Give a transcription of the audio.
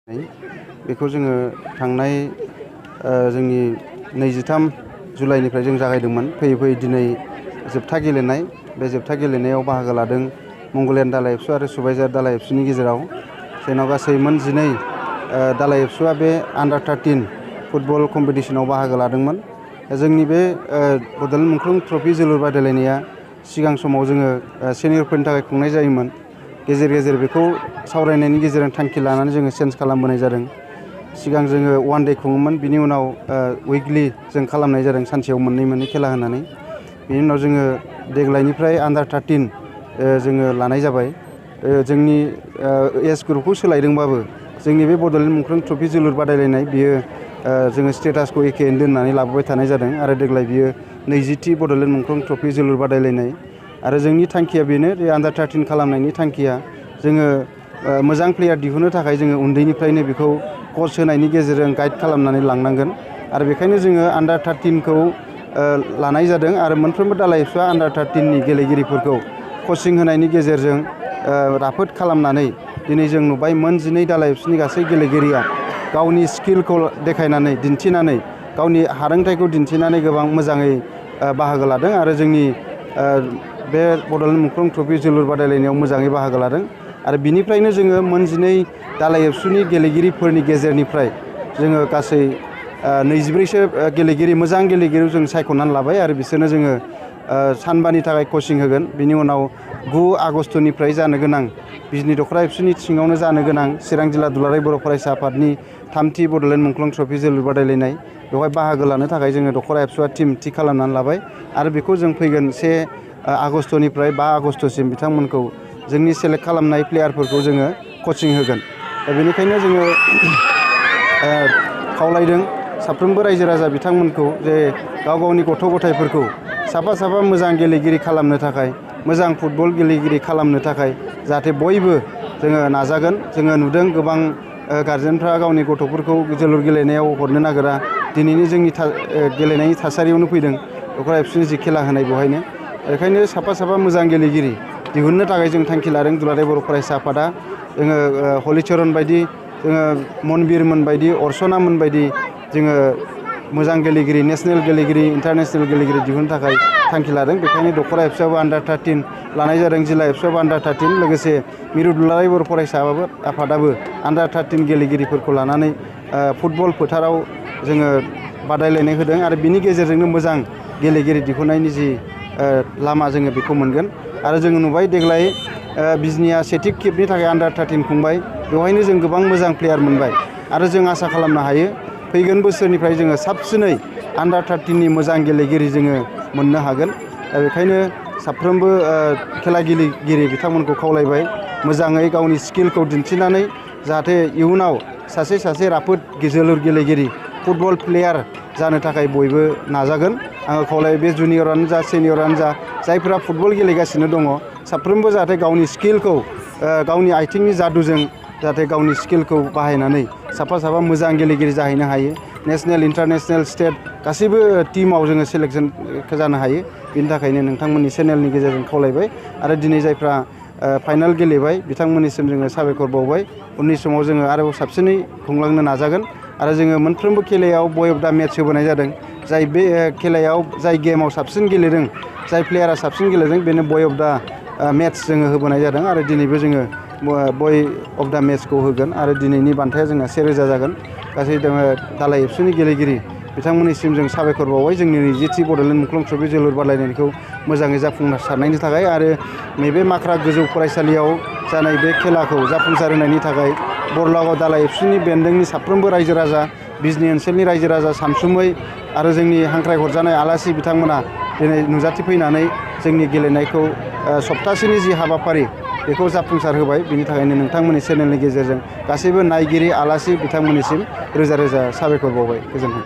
बेखौ जोङो थांनाय जोंनि 23 जुलाइनिफ्राय जों जागायदोंमोन। फैयै फैयै दिनै जोबथा गेलेनाय। बे जोबथा गेलेनायाव बाहागो लादों मंगलियान दाला एबसु आरो सुबाइजार दाला एबसुनि गेजेराव। जोंनाव गासै मोन 12 दाला एबसुआ बे आन्डार 13 फुटबल कम्पिटिसनाव बाहागो लादोंमोन। जोंनि बे बड'ल मुंख्लं ट्रफि जोलुर बादायलायनाया सिगां समाव जोङो सेनियरफोरनि थाखाय खुंनाय जायोमोन। गेजेर गेजेर बेखौ सावरायनायनि गेजेरजों थांखि लानानै जोङो चेन्ज खालामबोनाय जादों। सिगां जोङो वान डे खुङोमोन, बिनि उनाव उइकलि जों खालामनाय जादों, सानसेयाव मोननै खेला होनानै। बिनि उनाव जोङो देग्लायनिफ्राय आन्डार 13 जोङो लानाय जाबाय। जोंनि एज ग्रुपखौ सोलायदोंबाबो जोंनि बे बड'लेण्ड मुंख्लं ट्रफि जोलुर बादायलायनाय बियो जोङो स्टेटासखौ एखेयैनो दोननानै लाबोबाय थानाय जादों आरो देग्लाय बियो 20थि बड'लेण्ड मुंख्लं ट्रफि जोलुर बादायलायनाय। आरो जोंनि थांखिया बेनो, बे आन्डार 13 खालामनायनि थांखिया जोङो मोजां प्लेयार दिहुननो थाखाय जोङो उन्दैनिफ्रायनो बेखौ कच होनायनि गेजेरजों गाइड खालामनानै लांनांगोन। आरो बेखायनो जोङो आन्डार 13खौ लानाय जादों आरो मोनफ्रोमबो दाला एबसुआ आन्डार 13नि गेलेगिरिफोरखौ कचिं होनायनि गेजेरजों राफोद खालामनानै दिनै जों नुबाय मोन 12 दाला एबसुनि गासै गेलेगिरिया गावनि स्किलखौ देखायनानै दिन्थिनानै गावनि हारोंथायखौ दिन्थिनानै गोबां मोजाङै बाहागो लादों आरो जोंनि बे बड'लेण्ड मुंख्लं ट्रफि जोलुर बादायलायनायाव मोजाङै बाहागो लादों। आरो बिनिफ्रायनो जोङो मोन 12 दाला एबसुनि गेलेगिरिफोरनि गेजेरनिफ्राय जोङो गासै 24सो गेलेगिरि, मोजां गेलेगिरि जों सायख'नानै लाबाय आरो बिसोरनो जोङो सानबानि थाखाय कचिं होगोन। बिनि उनाव 9 आगस्टनिफ्राय जानो गोनां बिजनि दख'र एबसुनि सिङावनो जानो गोनां चिरां जिल्ला दुलाराय बर' फरायसा आफादनि 3थि बड'लेण्ड मुंख्लं ट्रफि जोलुर बादायलायनाय, बेवहाय बाहागो लानो थाखाय जोङो दख'र एबसुआ टिम थि खालामनानै लाबाय। आरो बेखौ जों फैगोन 1 आगस्टनिफ्राय 5 आगस्टसिम बिथांमोनखौ जोंनि सेलेक्ट खालामनाय प्लेयारफोरखौ जोङो कचिं होगोन। दा बेनिखायनो जोङो खावलायदों साफ्रोमबो रायजो राजा बिथांमोनखौ जे गाव गावनि गथ' गथायफोरखौ साफा साफा मोजां गेलेगिरि खालामनो थाखाय, मोजां फुटबल गेलेगिरि खालामनो थाखाय जाहाथे बयबो जोङो नाजागोन। जोङो नुदों गोबां गारजेनफ्रा गावनि गथ'फोरखौ जोलुर गेलेनायाव हरनो नागिरा। दिनैनि जोंनि गेलेनायनि थासारियावनो फैदों दख'र एबसुनि जि खेला होनाय बेवहायनो। बेखायनो साफा साफा मोजां गेलेगिरि दिहुननो थाखाय जों थांखि लादों दुलाराय बर' फरायसा आफादा। जोङो हलिचरन बायदि, जोङो मनबिरमोन बायदि, अर्चनामोन बायदि जोङो मोजां गेलेगिरि, नेसनेल गेलेगिरि, इन्टारनेसनेल गेलेगिरि दिहुननो थाखाय थांखि लादों। बेखायनो दख'र एबसुआबो आन्डार 13 लानाय जादों, जिल्ला एबसुआबो आन्डार 13, लोगोसे मिरु दुलाराय बर' फरायसा आफादाबो आन्डार 13 गेलेगिरिफोरखौ लानानै फुटबल फोथाराव जोङो बादायलायनाय होदों आरो बिनि गेजेरजोंनो मोजां गेलेगिरि दिहुननायनि जि लामा जोङो बेखौ मोनगोन। आरो जोङो नुबाय देग्लाय बिजनिया 7थि खेबनि थाखाय आन्डार 13 खुंबाय। बेवहायनो जों गोबां मोजां प्लेयार मोनबाय आरो जों आसा खालामनो हायो फैगोन बोसोरनिफ्राय जोङो साबसिनै आन्डार 13नि मोजां गेलेगिरि जोङो मोननो हागोन। दा बेखायनो साफ्रोमबो खेला गेलेगिरि बिथांमोनखौ खावलायबाय मोजाङै गावनि स्किलखौ दिन्थिनानै जाहाथे इयुनाव सासे राफोद जोलुर गेलेगिरि, फुटबल प्लेयार जानो थाखाय बयबो नाजागोन। आङो खावलायो बे जुनियरानो जा सेनियरानो जा जायफोरा फुटबल गेलेगासिनो दङ साफ्रोमबो जाहाथे गावनि स्किलखौ गावनि आथिंनि जादुजों जाहाथे गावनि स्किलखौ बाहायनानै साफा साफा मोजां गेलेगिरि जाहैनो हायो। नेसनेल, इन्टारनेसनेल, स्टेट गासैबो टिमाव जोङो सेलेक्सन जानो हायो। बिनि थाखायनो नोंथांमोननि चेनेलनि गेजेरजों खावलायबाय आरो दिनै जायफ्रा फाइनाल गेलेबाय बिथांमोननिसिम जोङो साबायखर बावबाय। उननि समाव जोङो आरोबाव साबसिनै खुंलांनो नाजागोन आरो जोङो मोनफ्रोमबो खेलायाव बय अफ दा मेट्च होबोनाय जादों। जाय बे खेलायाव जाय गेमाव साबसिन गेलेदों, जाय प्लेयारा साबसिन गेलेदों बेनो बय अफ दा मेट्च जोङो होबोनाय जादों आरो दिनैबो जोङो बय अफ दा मेट्चखौ होगोन आरो दिनैनि बान्थाया जोंना 1000 जागोन। गासै दाला एबसुनि गेलेगिरि बिथांमोननिसिम जों साबायखर बावबाय जोंनि 20थि बड'लेण्ड मुंख्लं ट्रफि जोलुर बादायलायनायखौ मोजाङै जाफुंसारनायनि थाखाय आरो नैबे माख्रा गोजौ फरायसालियाव जानाय बे खेलाखौ जाफुंसार होनायनि थाखाय बरलागाव दाला एबसुनि बेन्दोंनि साफ्रोमबो रायजो राजा, बिजनि ओनसोलनि रायजो राजा सानसुमै आरो जोंनि हांख्राय हरजानाय आलासि बिथांमोना दिनै नुजाथिफैनानै जोंनि गेलेनायखौ सप्तासेनि जि हाबाफारि बेखौ जाफुंसार होबाय। बिनि थाखायनो नोंथांमोननि चेनेलनि गेजेरजों गासैबो नायगिरि, आलासि बिथांमोननिसिम रोजा रोजा साबायखर बावबाय। गोजोन्थों।